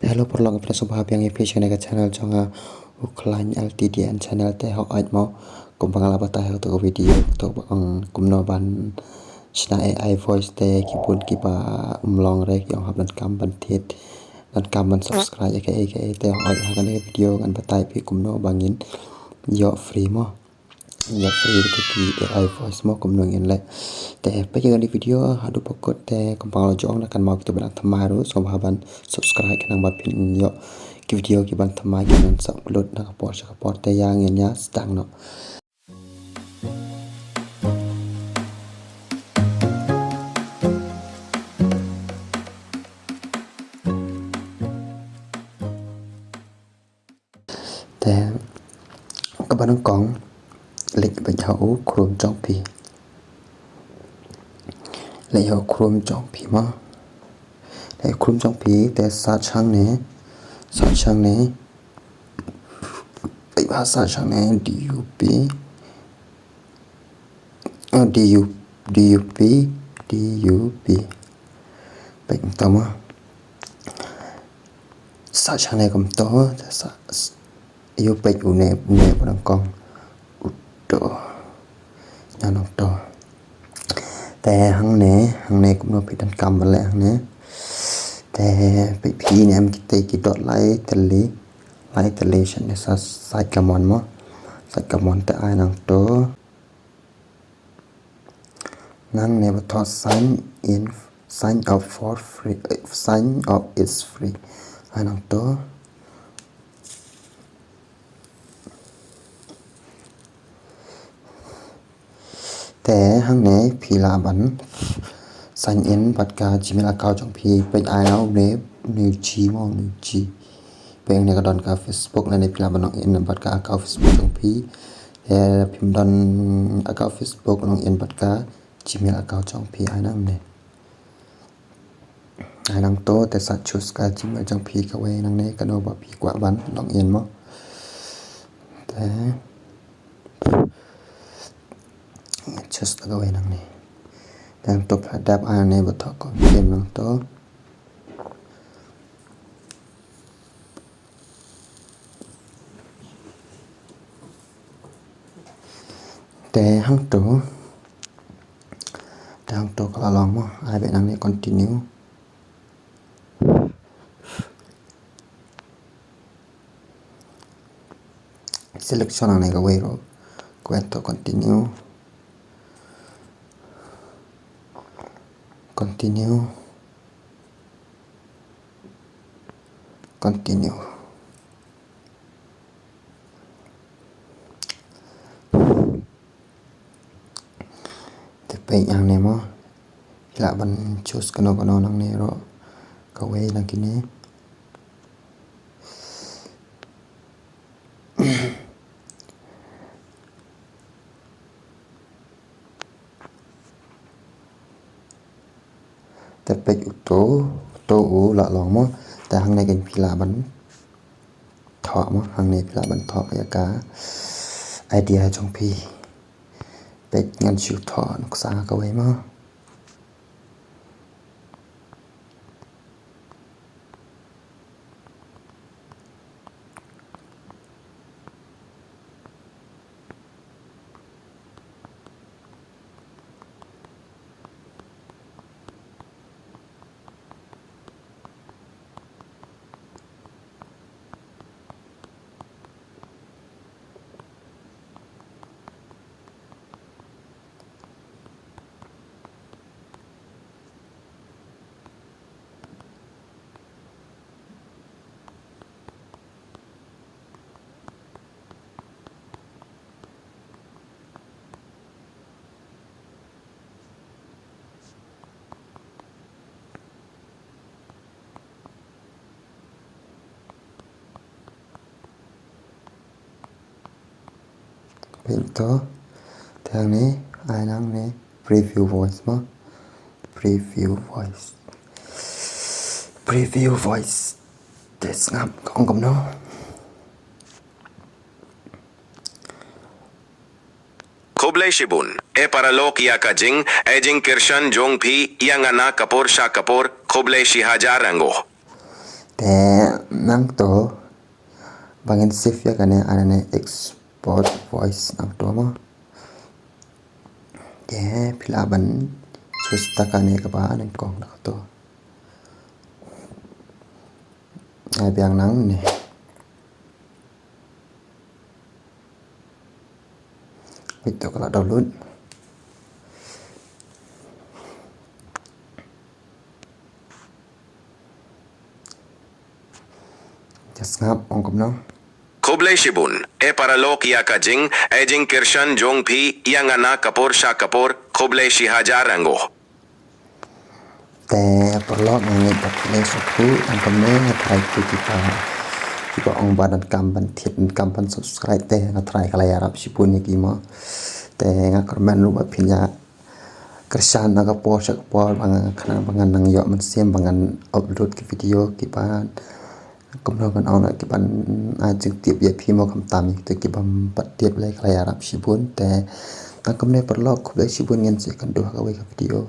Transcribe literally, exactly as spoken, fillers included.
Hello paralok, nga pdiang sngewbha biang ïa phi sha kane ka channel jong nga, u Khlaiñ L T D N channel. Te hooid mo, kumba nga la batai ha kato ka video, kato ba ong kumno ban shna A I voice, te ki bun kiba ym long re ki ong hap donkam ban thied, donkam ban subscribe ïa kaei kaei. Te hooid ha kane ka video ngan batai ïa phi kumno ba ngin ïoh free mo. Ïa phi ki A I voice mo kumno ngin leh. Te peit ïa kane ka video haduh ba kut, te kumba nga la ju ong, lada kynmaw kito ba dang thymmai ruh sngewbha ban subscribe khnang ba phin ïoh ki video kiban thymmai kiban sa upload na ka por sha ka por. Te ïa ngin ïa sdang noh. Te kaba nyngkong, leit beit ha u Chrome jong phi. Leit ha u Chrome jong phi mo. Leit ha u Chrome jong phi, te search hangne, search hangne. Peit ba search hangne, D U P. Oh, D U, D U P, D U P. Peit kumto mo. Search hangne kumto, te sa, s-, ïa peit une, une ba nyngkong. Uto. Ïa nangto. Te hangne, hangne kumno phi donkam ban leh hangne. Te peit phi ne em kito ki dot lai tylli. Lai tylli shane sa sait ka mon mo. Sait ka mon, te ai nangto. Nangne ba thoh sign in, sign up for free, eh, sign up is free. Ai nangto. Te hangne phi lah ban sign in bad ka Gmail account jong phi, peit ai nangto une, une u G mo, une u G. Peit hangne ka don ka Facebook, lane phi lah ban log in bad ka account Facebook jong phi. Te phim don account Facebook, log in bad ka Gmail account jong phi, ai nangne. Ai nangto, te sa choose ka Gmail jong phi kawei nangne, kano ba phi kwah ban log in mo. Te choose kawei nangne. Te nangto phi lah dep ai nangne ba thoh confirm nangto. Te hangto, te hangto ka la long mo, ai beit nangne continue. Selection nangne kawei ruh, kawei to continue. Continue. Continue. Te peit hangne mo. Phi lah ban choose kano kano nangne ruh. Kawei na kine. Te peit uto, uto u la long mo. Te hangne kein phi lah ban thoh mo, hangne phi lah ban thoh ïa ka idea jong phi. Peit ngan shu thoh nuksa kawei mo. Peit to, te hangne, ai nangne, preview voice mo. Preview voice. Preview voice. Te sngap, ka ong kumno. Khublei shibun, e paralok ïa ka jing, e jingkyrshan jong phi, ïa nga na ka por sha ka por, khublei shihajar nguh. Te nangto ba ngin save ïa kane, ane export voice nangto mo. Te phi lah ban choose ta kane kaba nyngkong da kato. Ai biang nangne. Wait to ka la download. Just ngap ong kumno. Khublei shibun, e paralok ïa ka jing, e jingkyrshan jong phi, ïa nga na ka por sha ka por, khublei shihajar nguh. Te paralok nga ngeit ba phi la sngewthuh, tang kumne nga tharai kito kiba, kiba ong ba donkam ban thied, donkam ban subscribe te nga tharai ka la ïarap shibun ïa ki mo. Te nga kyrmen ruh ba phin ïa kyrshan na ka por sha ka por ba nga khnang ba ngan nang ïoh mynsiem ba ngan upload ki video kiba kumno ban ong, kiban ai jingtip ïa phi mo, khamtam ïa kito kibym pat tip. Lei ka la ïarap shibun te tang kumne paralok, khublei shibun, ngin sa ïakynduh ha kawei ka video.